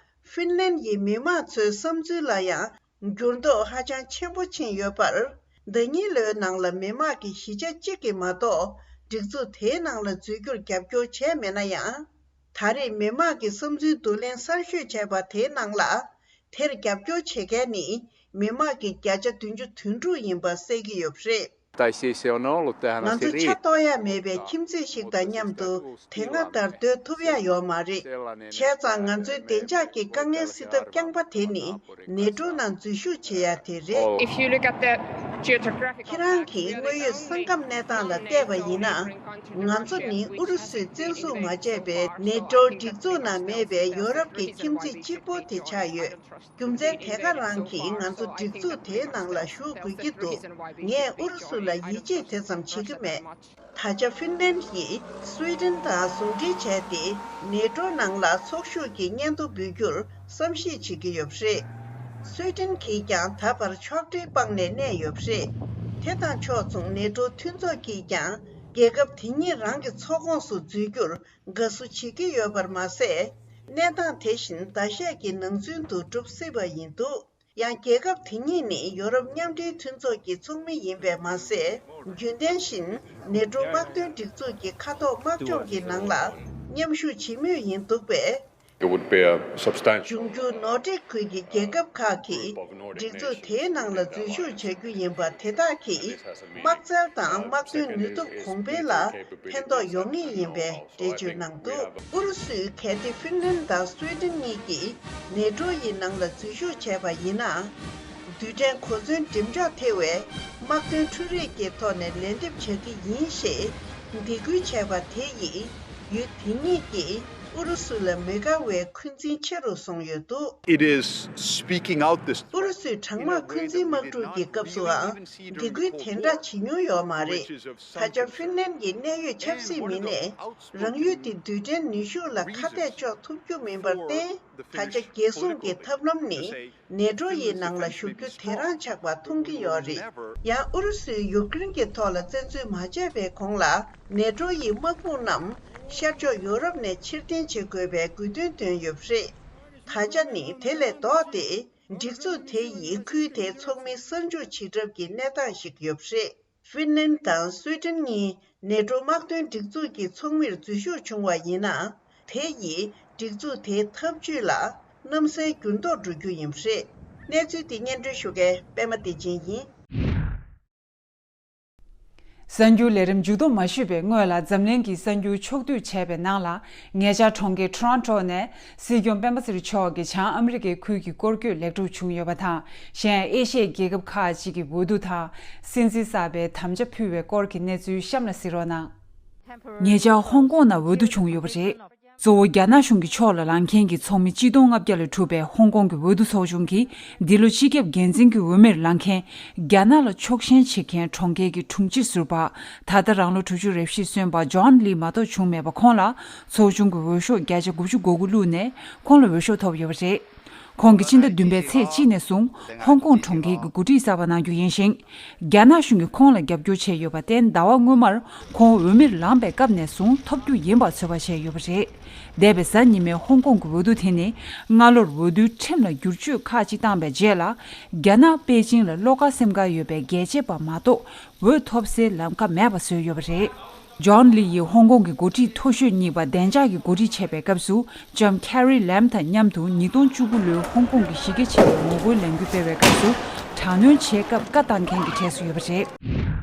ཧྥིན་ལན་ཡི་མི་དམངས་ཚོའི་བསམ་ཚུལ་ལ་ཡང་འགྱུར་ལྡོག་ཧ་ཅང་ཆེན་པོ་ཕྱིན་ཡོད་པར། ཟླ་ཉིན་ལོའི་ནང་ལ་མི་དམངས་ཀྱི་བཞི་ཆ་གཅིག་གིས་མ་གཏོགས་སྒྲིག་འཛུགས་དེའི་ནང་ལ་འཛུལ་རྒྱུར་རྒྱབ་སྐྱོར་བྱས་མེད་ན་ཡང་། ད་རེས་མི་མང་གི་བསམ་ཚུལ་བསྡུ་ལེན་གསར་ཤོས་བྱས་པ་དེའི་ནང་ལ། དེར་རྒྱབ་སྐྱོར་བྱེད་མཁན་ནི་མི་མང་གི་བརྒྱ་ཆ་བདུན་ཅུ་དོན་དྲུག་ཡིན་པ་གསལ་གྱི་ཡོད་པ་རེད། ང་ཚོ་ཆ་གཏོགས་ཡ་མེད་པའི་ཁྱིམ་མཚེས་ཤིག་དང་མཉམ་དུ་དེ་སྔ་ལྟར་སྡོད་ཐུབ་ཡ་ཡོད་མ་རེད། བྱས་ཙང་ང་ཚོའི་བདེ་འཇགས་ཀྱི་དཀའ་ངལ་སེལ་ཐབས་རྐྱང་པ་དེ་ནི་ནེ་ཏྲོ་ནང་འཛུལ་ཞུགས་བྱེད་ཡ་དེ་རེད། If you look at the geographical ཁྱེད་རང་གིས་དངོས་ཡོད་ས་ཁམས་གནས་སྟངས་ལ་བལྟས་པ་ཡིན་ན། ང་ཚོ་ནི་ཨུ་རུ་སུས་བཙན་བཟུང་མ་བྱས་པའི་ནེ་ཏྲོ་སྒྲིག་འཛུགས་ནང་མེད་པའི་ཡོ་རོབ་ཀྱི་ཁྱིམ་མཚེས་གཅིག་པོ་དེ་ཆགས་ཡོད། རྒྱུ་མཚན་དེ་ག་རང་གིས་ང་ཚོ་སྒྲིག་འཛུགས་དེའི་ནང་ལ་ཞུགས་དགོས་ཀྱི་འདུག་ངས་ཨུ་རུ་སུ་ལ་ཡིད་ཆེས་དེ་ཙམ་བྱེད་ཀྱི་མེད། ད་ཆ་ཧྥིན་ལན་ཡིས་སུའེ་ཏེན་དང་ཟུང་འབྲེལ་བྱས་ཏེ་ནེ་ཏྲོ་ནང་ལ་ཚོགས་ཞུགས་ཀྱི་སྙན་ཐོ་འབུལ་རྒྱུར་བསམ་གཞིག་བྱེད་ཀྱི་ཡོད་པ་རེད། སུའེ་ཏེན་གྱིས་ཀྱང་ད་བར་ཕྱོགས་སྒྲིག་སྤངས་ནས་གནས་ཡོད་པ་རེད། དེ་དང་ཕྱོགས་མཚུངས་ནེ་ཏྲོ་མཐུན་ཚོགས་ཀྱིས་ཀྱང་རྒྱལ་ཁབ་དེ་ཉིད་རང་གི་ཚོགས་ཁོངས་སུ་འཛུལ་རྒྱུར་དགའ་བསུ་བྱེད་ཀྱི་ཡོད་པར་མ་ཟད། གནས་སྟངས་དེ་བཞིན་ཟླ་ཤས་ཀྱི་ནང་ཚུན་དུ་འགྲུབ་སྲིད་པ་ཡིན་འདུག་ཡང་རྒྱལ་ཁབ་དེ་གཉིས་ནི་ཡོ་རོབ་མཉམ་འབྲེལ་མཐུན་ཚོགས་ཀྱི་ཚོགས་མི་ཡིན་པས་མ་ཟད། རྒྱུན་ལྡན་བཞིན་ནེ་ཏྲོ་དམག་དོན་སྒྲིག་འཛུགས་ཀྱི་མཁའ་ཐོག་དམག་སྦྱོང་གི་ནང་ལ་མཉམ་ཞུགས་བྱེད་མུས་ཡིན་འདུག་པས། It would be a substantial འབྱུང་འགྱུར་ནོར་ཌིག་ཁུལ་གྱི་རྒྱལ་ཁབ་ཁག་གིས་སྒྲིག་འཛུགས་དེའི་ནང་ལ་འཛུལ་ཞུགས་བྱ་རྒྱུ་ཡིན་པ་དེ་དག་གིས་དམག་རྩལ་དང་དམག་དོན་ནུས་སྟོབས་གོང་འཕེལ་ལ་ཕན་ཐོགས་ཡོང་ངེས་ཡིན་པའི་འགྲེལ་བརྗོད་གནང་འདུག་ཨུ་རུ་སུས་གལ་ཏེ་ཧྥིན་ལན་དང་སུའེ་ཏེན་གཉིས་ཀྱིས་ནེ་ཏྲོ་ཡི་ནང་ལ་འཛུལ་ཞུགས་བྱས་པ་ཡིན་ན། རྡུལ་ཕྲན་གོ་མཚོན་འགྲེམས་འཇོག་ཐེ་བའི་དམག་དོན་འཕྲུལ་རིག་གི་ཐོག་ནས་ལན་འདེབས་བྱ་གི་ཡིན་ཞེས་འདེད་སྐུལ་བྱས་པ་དེ་ཡིས་ཡུལ་དེ་གཉིས་ཀྱིས་ཨུ་རུ་སུ་ལ་མི་དགའ་བའི་འཁོན་འཛིན་ཆེ་རུ་སོང་ཡོད་འདུག It is speaking out this ཨུ་རུ་སུས་གྲང་དམག་འཁོན་འཛིན་དམག་འཁྲུག་གི་སྐབས་སུའང་འདེད་སྐུལ་དེ་འདྲ་བྱེད་མྱོང་ཡོད་མ་རེད། ད་ཆ་ཧྥིན་ལན་གྱི་གནད་ཡོད་ཆབ་སྲིད་མི་སྣས་རང་ཡུལ་དེ་རྡུལ་ཕྲན་ནུས་ཤུགས་ལ་ཁ་གཏད་གཅོག་ཐུབ་རྒྱུ་མིན་པར་བརྟེན། ད་ཆ་རྒྱལ་སྲུང་གི་ཐབས་ལམ་ནི་ནེ་ཏྲོ་ཡི་ནང་ལ་ཞུགས་རྒྱུ་དེ་རང་ཆགས་པ་མཐོང་གི་ཡོད་རེད། ཡང་ཨུ་རུ་སུས་ཡུཀ་རེན་གྱི་ཐོག་ལ་བཙན་འཛུལ་མ་བྱས་པའི་གོང་ལ་ནེ་ཏྲོ་ཡི་དམག་དཔུང་རྣམས་ཤར་ཕྱོགས་ཡོ་རོབ་ནས་ཕྱིར་འཐེན་བྱེད་དགོས་པའི་དགོས་འདུན་བཏོན་ཡོད་པ་རེད། ད་ཆ་ནི་དེ་ལས་ལྡོག་སྟེ། སྒྲིག་འཛུགས་དེ་ཡིས་ཁུལ་དེའི་ཚོགས་མི་གསར་འཇུག་བྱེད་གྲབས་ཀྱི་གནས་སྟངས་ཤིག་ཡོད་པ་རེད། ཧྥིན་ལན་དང་སུའེ་ཏེན་གཉིས་ནེ་ཏྲོ་དམག་དོན་སྒྲིག་འཛུགས་ཀྱི་ཚོགས་མིར་འཛུལ་ཞུགས་བྱུང་བ་ཡིན་ན། དེ་ཡིས་སྒྲིག་འཛུགས་དེའི་འཐབ་ཇུས་ལ་གནམ་སའི་འགྱུར་ལྡོག་འགྲོ་རྒྱུ་ཡིན་པ་རེད། གནས་ཚུལ་འདི་སྙན་སྒྲོན་ཞུ་མཁན་པད་མ་བདེ་ཆེན་ཡིན། གསར་འགྱུར་ལས་རིམ་མཇུག་བསྡོམས་མ་ཞུས་པའི་སྔོན་ལ། འཛམ་གླིང་གི་གསར་འགྱུར་ཕྱོགས་བསྡུས་བྱས་པའི་ནང་ལ། ཉེ་ཆར་གྲོང་ཁྱེར་ཊོ་རོན་ཊོ་ནས་སྲིད་སྐྱོང་སྤེན་པ་ཚེ་རིང་མཆོག་གི་བྱང་ཨ་མི་རི་ཀའི་ཁུལ་གྱི་སྐོར་སྐྱོད་ལེགས་གྲུབ་བྱུང་ཡོད་པ་དང་། གཞན་ཨེ་ཤི་ཡའི་རྒྱལ་ཁབ་ཁག་ཅིག་གི་འོས་བསྡུ་དང་། སྲིད་འཛིན་གསར་པའི་དམ་བཅའ་ཕུལ་བའི་སྐོར་གྱི་གནས་ཚུལ་གཤམ་ལ་གཟིགས་རོགས་གནང་། ཉེ་ཆར་ཧོང་ཀོང་ནང་འོས་བསྡུ་བྱུང་ཡོད་པ་རེད། གཙོ་བོ་རྒྱ་ནག་གཞུང་གི་ཕྱོགས་ལ་ལངས་མཁན་གྱི་ཚོགས་མི་གཅིག་སྟོང་ལྔ་བརྒྱ་ལས་གྲུབ་པའི་ཧོང་ཀོང་གི་འོས་བསྡུ་ཚོགས་ཆུང་གིས། འདི་ལོ་སྤྱི་ཁྱབ་འགན་འཛིན་གྱི་འོས་མིར་ལངས་མཁན། རྒྱ་ནག་ལ་ཕྱོགས་ཞེན་བྱེད་མཁན་གྲོང་ཁྱེར་གྱི་དྲུང་ཆེ་ཟུར་པ། ད་ལྟ་རང་ལོ་དྲུག་ཅུ་རེ་བཞི་སོན་པ་ཇོན་ལི་མ་གཏོགས་བྱུང་མེད་པ། ཁོང་ལ་ཚོགས་ཆུང་གི་འོས་ཤོག་བརྒྱ་ཆ་དགུ་བཅུ་གོ་དགུ་བླུགས་ནས་ཁོང་ལ་འོས་ཤོག་ཐོབ་ཡོད་པ་རེད། ཁོང་གིས་ཕྱི་ཟླ་བདུན་པའི་ཚེས་གཅིག་ནས་བཟུང་ཧོང་ཀོང་གྲོང་ཁྱེར་གྱི་འགོ་ཁྲིད་གསར་པ་གནང་རྒྱུ་ཡིན་ཞིང་། རྒྱ་ནག་གཞུང་གིས་ཁོང་ལ་རྒྱབ་སྐྱོར་བྱས་ཡོད་པར་བརྟེན། ཟླ་བ་སྔོན་མར་ཁོང་འོས་མིར་ལངས་པའི་སྐབས་ནས་བཟུང་ཐོབ་རྒྱུ་ཡིན་པ་ཚོད་དཔག་བྱས་ཡོད་པ་རེད། འདས་པའི་གཟའ་ཉི་མའི་ཧོང་ཀོང་གི་འོས་བསྡུ་དེ་ནི། སྔ་ལོར་འོས་བསྡུའི་ཁྲིམས་ལ་བསྒྱུར་བཅོས་ཁག་ཅིག་བཏང་པའི་རྗེས་ལ། རྒྱ་ནག་པེ་ཅིང་ལ་བློ་དཀར་སེམས་དཀར་ཡོད་པའི་རྒྱལ་གཅེས་པ་མ་གཏོགས། འོས་ཐོབ་སའི་ལམ་ཁ་མེད་པ་བཟོས་ཡོད་པ་རེད། ཇོན་ལི་ཡིས་ཧོང་ཀོང་གི་འགོ་ཁྲིད་མཐོ་ཤོས་གཉིས་པ་བདེ་འཇགས་ཀྱི་འགོ་ཁྲིད་བྱེད་པའི་སྐབས་སུ། ལྕམ་ཁེ་རི་ལེམ་དང་མཉམ་དུ་ཉིས་སྟོང་བཅུ་དགུ་ལོའི་ཧོང་ཀོང་གི་གཞི་རྒྱ་ཆེ་བའི་ངོ་རྒོལ་ལས་འགུལ་སྤེལ་བའི་སྐབས་སུ། དྲག་གནོན་བྱེད་སྐབས་བཀའ་བཏང་མཁན་གྱི་གྲས་སུ་ཡོད་པ་རེད།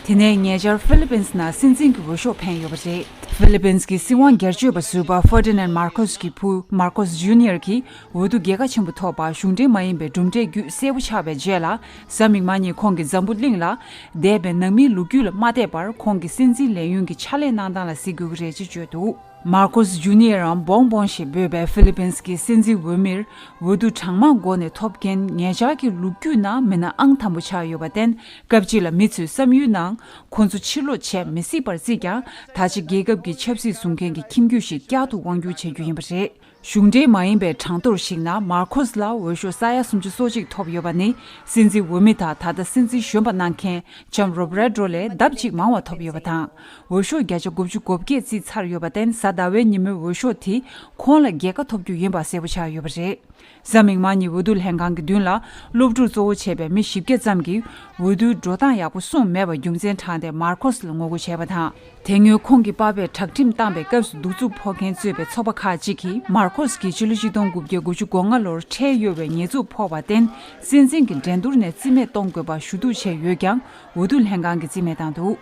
དེ་ནས་ཉེ་ཆར་ཧྥི་ལི་པིན་ནང་སྲིད་འཛིན་གྱི་འོས་ཤོག་འཕེན་ཡོད་པ་རེད། ཧྥི་ལི་པིན་གྱི་སྲིད་དབང་སྒེར་གཅོད་པ་ཟུར་པ་ཧྥར་ཏི་ནན་མར་ཁོས་ཀྱི་བུ་མར་ཁོས་ཇུ་ནི་ཡར་གྱིས། འོས་བསྡུ་རྒྱལ་ཁ་ཆེན་པོ་ཐོབ་པར་གཞུང་འབྲེལ་མ་ཡིན་པའི་གྲུབ་འབྲས་བརྒྱུད་གསལ་པོ་ཆགས་པའི་རྗེས་ལ། གཟའ་མིག་དམར་ཉིན་ཁོང་གིས་འཛམ་བུ་གླིང་ལ། འདས་པའི་ནང་མིའི་ལོ་རྒྱུས་ལ་མ་བལྟས་པར། ཁོང་གི་སྲིད་འཛིན་ལས་ཡུན་གྱི་ཕྱག་ལས་གནང་སྟངས་ལ་གཟིགས་དགོས་ཀྱི་རེད་ཅེས་བརྗོད་འདུག་མར་ཁོས་ཇུ་ནི་ཡར་རམ་བོང་བོང་ཞེས་འབོད་པའི་ཧྥི་ལི་པིན་གྱི་སྲིད་འཛིན་འོས་མིར། འོས་བསྡུ་གྲངས་མང་སྒོ་ནས་ཐོབ་མཁན་ཉེ་ཆར་གྱི་ལོ་རྒྱུས་ནང་མི་སྣ་ཨང་དང་པོ་ཆགས་ཡོད་པར་བརྟེན། སྐབས་གཅིག་ལ་མི་ཚོའི་བསམ་ཡུལ་ནང་། ཁོང་ཚོ་ཕྱིར་ལོག་བྱེད་མི་སྲིད་པར་བརྩིས་ཀྱང་། ད་ཆ་རྒྱལ་ཁབ་ཀྱི་ཆབ་སྲིད་བཟུང་མཁན་གྱི་ཁྱིམ་རྒྱུད་ཞིག་བསྐྱར་དུ་དབང་བསྒྱུར་བྱ་རྒྱུ་ཡིན་པ་རེད། གཞུང་འབྲེལ་མ་ཡིན་པའི་གྲངས་ཐོར་ཞིག་ན་མར་ཁོ་སི་ལ་འོས་ཤོག་ས་ཡ་སུམ་ཅུ་སོ་གཅིག་ཐོབ་ཡོད་པ་ནི། སྲིད་འཛིན་འོས་མི་དང་ད་ལྟ་སྲིད་འཛིན་གཞོན་པ་གནང་མཁན་ལྕམ་རོ་བྷ་རེ་ཏྲོ་ལས་ལྡབ་གཅིག་མང་བ་ཐོབ་ཡོད་པ་དང་། འོས་ཤོག་བརྒྱ་ཆ་དགུ་བཅུ་གོ་བརྒྱད་རྩིས་ཚར་ཡོད་པ་བརྟེན། གཟའ་ཟླ་བའི་ཉིན་མོའི་འོས་ཤོག་དེ་ཁོང་ལ་རྒྱལ་ཁ་ཐོབ་རྒྱུ་ཡིན་པ་གསལ་པོ་ཆགས་ཡོད་པ་རེད། གཟའ་མིག་དམར་ཉིན་འོས་བསྡུ་ལྷན་ཁང་གི་མདུན་ལ་སློབ་ཕྲུག་གཙོ་བོ་བྱས་པའི་མི་བཞི་བརྒྱ་ཙམ་གྱིས་འོས་བསྡུའི་འགྲོ་སྟངས་ཡག་པོ་སོང་མེད་པ་རྒྱུ་མཚན་དྲངས་ཏེ་མར་ཁོ་སི་ལ་ངོ་རྒོལ་བྱས་པ་དང་། དེ་སྔོན་ཁོང་གི་པ་ཕས་དྲག་ཁྲིམས་བཏང་པའི་སྐབས་སུ་གདུག་རྩུབ་ཕོག་མཁན་གཙོས་པའི་ཚོགས་པ་ཁག་ཅིག་གིས་མར་ཁོ་སི་གིས་ཕྱི་ལོ་ཆིག་སྟོང་དགུ་བརྒྱ་དགུ་བཅུ་གོ་ལྔ་ལོར་འཕྲད་ཡོད་པའི་ཉེས་འཛུགས་ཕོག་པར་བརྟེན། སྲིད་འཛིན་གྱི་འགྲན་བསྡུར་ནས་རྩིས་མེད་གཏོང་དགོས་པ་ཞུ་གཏུག་བྱས་ཡོད་ཀྱང་། འོས་བསྡུ་ལྷན་ཁང་གིས་རྩིས་མེད་བཏང་འདུག་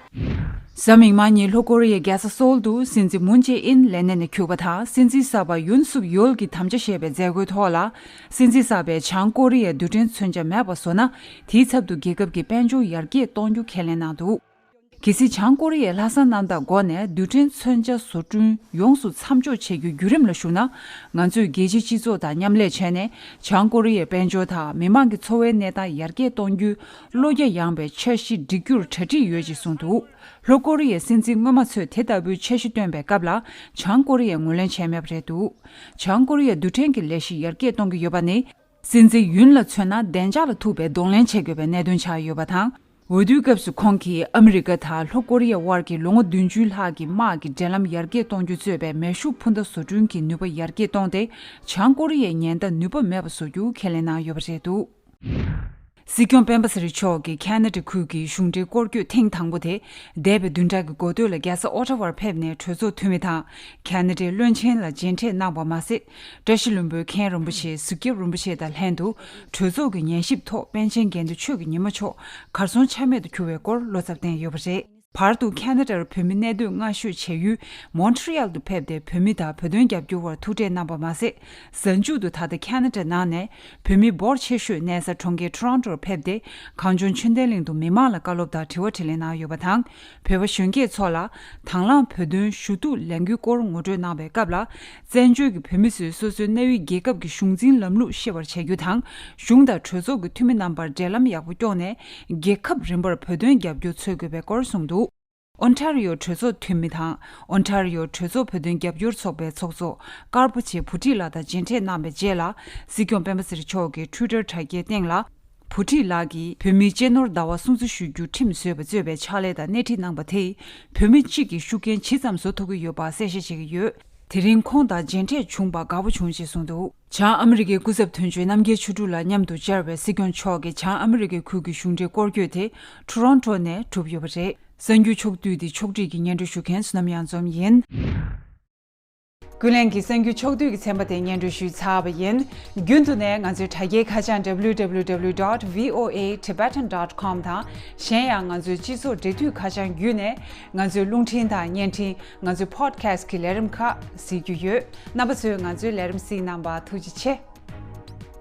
གཟའ་མིག་དམར་ཉིན་ལྷོ་ཀོ་རི་ཡའི་རྒྱལ་ས་སོལ་དུ་སྲིད་འཛིན་མུན་ཇེ་ཨིན་ལས་གནས་ནས་འཁྱུག་པ་དང་། སྲིད་འཛིན་གསར་པ་ཡུན་སུག་ཡོལ་གྱི་དམ་བཅའ་ཞེས་པའི་མཛད་སྒོའི་ཐོག་ལ། སྲིད་འཛིན་གསར་པས་བྱང་ཀོ་རི་ཡའི་རྡུལ་ཕྲན་མཚོན་ཆ་མེད་པ་བཟོ་ན། དེའི་ཚབ་ཏུ་རྒྱལ་ཁབ་ཀྱི་དཔལ་འབྱོར་ཡར་རྒྱས་གཏོང་རྒྱུ་ཁས་ལེན་གནང་འདུག་གལ་སྲིད་བྱང་ཀོ་རི་ཡས་ལྷག་བསམ་རྣམ་དག་སྒོ་ནས་རྡུལ་ཕྲན་མཚོན་ཆ་བཟོ་སྐྲུན་ཡོངས་སུ་མཚམས་འཇོག་བྱེད་རྒྱུའི་བརྒྱུད་རིམ་ལ་ཞུགས་ན། ང་ཚོས་རྒྱལ་སྤྱིའི་སྤྱི་ཚོགས་དང་མཉམ་ལས་བྱས་ནས། བྱང་ཀོ་རི་ཡའི་དཔལ་འབྱོར་དང་མི་མང་གི་འཚོ་བའི་གནས་སྟངས་ཡར་རྒྱས་གཏོང་རྒྱུའི་བློ་རྒྱ་ཡངས་པའི་འཆར་གཞི་སྒྲིག་རྒྱུར་གྲ་སྒྲིག་ཡོད་ཅེས་གསུངས་འདུག་ལྷོ་ཀོ་རི་ཡའི་སྲིད་འཛིན་སྔོན་མ་ཚོས་དེ་ལྟ་བུའི་འཆར་གཞི་བཏོན་པའི་སྐབས་ལ། བྱང་ཀོ་རི་ཡས་ངོས་ལེན་བྱས་མེད་པ་རེད་འདུག་བྱང་ཀོ་རི་ཡས་རྡུལ་ཕྲན་གྱི་ལས་གཞི་ཡར་རྒྱས་གཏོང་གི་ཡོད་པ་ནི། སྲིད་འཛིན་ཡུན་ལ་མཚོན་ན་བདེ་འཇགས་ལ་ཐུག་པའི་གདོང་ལེན་བྱེད་དགོས་པའི་གནད་དོན་ཆགས་ཡོད་པ་དང་། འོས་བསྡུའི་སྐབས་སུ་ཁོང་གིས་ཨ་མི་རི་ཀ་དང་ལྷོ་ཀོ་རི་ཡའི་དབར་གྱི་ལོ་ངོ་བདུན་ཅུའི་ལྷག་གི་དམག་གི་འབྲེལ་ལམ་ཡར་རྒྱས་གཏོང་རྒྱུ་གཙོས་པའི་མེ་ཤུགས་འཕུར་མདའ་བཟོ་སྐྲུན་གྱི་ནུས་པ་ཡར་རྒྱས་བཏོན་ཏེ། བྱང་ཀོ་རི་ཡའི་ཉེན་བརྡ་ནུས་པ་མེད་པ་བཟོ་རྒྱུ་ཁས་ལེན་གནང་ཡོད་པ་རེད་འདུག་སྲིད་སྐྱོང་སྤེན་པ་ཚེ་རིང་མཆོག་གིས་ཁ་ན་ཌ་ཁུལ་གྱི་གཞུང་འབྲེལ་སྐོར་སྐྱོད་ཐེངས་དང་པོ་དེ་འདས་པའི་བདུན་ཕྲག་གི་འགོ་སྟོད་ལ་རྒྱལ་ས་ཨོ་ཊ་ཝར་ཕེབས་ནས་གྲོས་ཚོགས་འཐུས་མི་དང་ཁ་ན་ཌའི་བློན་ཆེན་ལ་མཇལ་འཕྲད་གནང་བ་མ་ཟད། བཀྲ་ཤིས་ལྷུན་པོའི་མཁན་རིན་པོ་ཆེ་གཟིགས་རྒྱབ་རིན་པོ་ཆེ་དང་ལྷན་དུ་གྲོས་ཚོགས་ཀྱི་ཉན་ཞིབ་ཐོག་པཎ་ཆེན་དགེ་འདུན་ཆོས་ཀྱི་ཉི་མ་མཆོག་གར་སོང་ཆ་མེད་དུ་གྱུར་བའི་སྐོར་བློ་འཚབ་བསྟན་ཡོད་པ་རེད། བར་དུ་ཁ་ན་ཌར་བོད་མི་གནས་སྡོད་སྔ་ཤོས་བྱེད་ཡུལ་མོན་ཊི་རི་ཡལ་དུ་ཕེབས་ཏེ་བོད་མི་དང་བོད་དོན་རྒྱབ་སྐྱོར་བར་ཐུག་འཕྲད་གནང་བ་མ་ཟད། གཟའ་མཇུག་ཏུ་ད་ལྟ་ཁ་ན་ཌ་ནང་ནས་བོད་མི་འབོར་ཆེ་ཤོས་གནས་ས་གྲོང་ཁྱེར་ཊོ་རོན་ཊོར་ཕེབས་ཏེ། གངས་ལྗོངས་ཆོས་ལྡན་གླིང་དུ་མི་མང་ལ་བཀའ་སློབ་དང་དྲི་བ་དྲིས་ལན་གནང་ཡོད་པ་དང་། བོད་པ་གཞོན་སྐྱེས་ཚོ་ལ་དང་བླངས་བོད་དོན་ཞུ་གཏུག་ལས་འགུལ་སྐོར་ངོ་སྤྲོད་གནང་བའི་སྐབས་ལ། བཙན་བྱོལ་གྱི་བོད་མི་ཚོས་སོ་སོའི་གནས་ཡུལ་རྒྱལ་ཁབ་ཀྱི་གཞུང་འཛིན་ལམ་ལུགས་ཤེས་པར་བྱ་རྒྱུ་དང་། གཞུང་དང་གྲོས་ཚོགས་ཀྱི་འཐུས་མི་རྣམ་པར་འབྲེལ་ལམ་ཡག་པོ་སྐྱོང་ནས། རྒྱལ་ཁབ་རིམ་པར་བོད་དོན་རྒྱབ་སྐྱོར་འཚོལ་དགོས་པའི་སྐོར་གསུངས་འདུག་ཨོན་ཊ་རི་ཡོ་གྲོས་ཚོགས་འཐུས་མི་དང་། ཨོན་ཊ་རི་ཡོ་གྲོས་ཚོགས་བོད་དོན་རྒྱབ་སྐྱོར་ཚོགས་པའི་ཚོགས་གཙོ་དཀར་པོ་ཆེ་བུ་ཁྲིད་ལགས་དང་མཇལ་འཕྲད་གནང་བའི་རྗེས་ལ། སྲིད་སྐྱོང་སྤེན་པ་ཚེ་རིང་མཆོག་གིས་ཊུའི་ཊར་དྲ་རྒྱའི་སྟེང་ལ། བུ་ཁྲིད་ལགས་ཀྱིས་བོད་མིའི་གཅེས་ནོར་ཟླ་བ་སྲུང་བརྩི་ཞུ་རྒྱུ་ཁྲིམས་བཟོས་པ་གཙོས་པའི་ཕྱག་ལས་དང་སྣེ་ཁྲིད་གནང་པ་དེས། བོད་མི་གཅིག་གི་ཤུགས་རྐྱེན་ཇི་ཙམ་བཟོ་ཐུབ་ཀྱི་ཡོད་པ་གསལ་བཤད་བྱེད་ཀྱི་ཡོད། དེ་རིང་ཁོང་དང་མཇལ་འཕྲད་བྱུང་བར་དགའ་པོ་བྱུང་ཞེས་གསུངས་འདུག་བྱང་ཨ་མི་རི་ཀའི་སྐུ་ཚབ་དོན་གཅོད་རྣམ་རྒྱལ་ཆོས་དྲུག་ལགས་མཉམ་དུ་བཅར་བའི་སྲིད་སྐྱོང་མཆོག་གི་བྱང་ཨ་མི་རི་ཀའི་ཁུལ་གྱི་གཞུང་འབྲེལ་སྐོར་སྐྱོད་དེ་ཊོ་རོན་ཊོ་ནས་གྲུབ་ཡོད་པ་རེད། གསར་འགྱུར་ཕྱོགས་བསྡུས་འདི་ཕྱོགས་སྒྲིག་གིས་སྙན་སྒྲོན་ཞུ་མཁན་བསོད་ནམས་གཡང་འཛོམས་ཡིན། ཀུན་གླེང་གི་གསར་འགྱུར་ཕྱོགས་བསྡུས་ཀྱི་ཚན་པ་དེ་སྙན་སྒྲོན་ཞུས་ཚར་བ་ཡིན། རྒྱུན་དུ་ནས་ང་ཚོའི་དྲ་རྒྱའི་ཁ་བྱང་W W W dot V O A Tibetan dot com དང་། གཞན་ཡང་ང་ཚོའི་སྤྱི་ཚོགས་འབྲེལ་མཐུད་ཁ་བྱང་བརྒྱུད་ནས་ང་ཚོའི་རླུང་འཕྲིན་དང་བརྙན་འཕྲིན། ང་ཚོའི་podcast གི་ལས་རིམ་ཁག་གཟིགས་རྒྱུ་ཡོད། རྣམ་པ་ཚོས་ང་ཚོའི་ལས་རིམ་གཟིགས་གནང་བར་ཐུགས་རྗེ་ཆེ།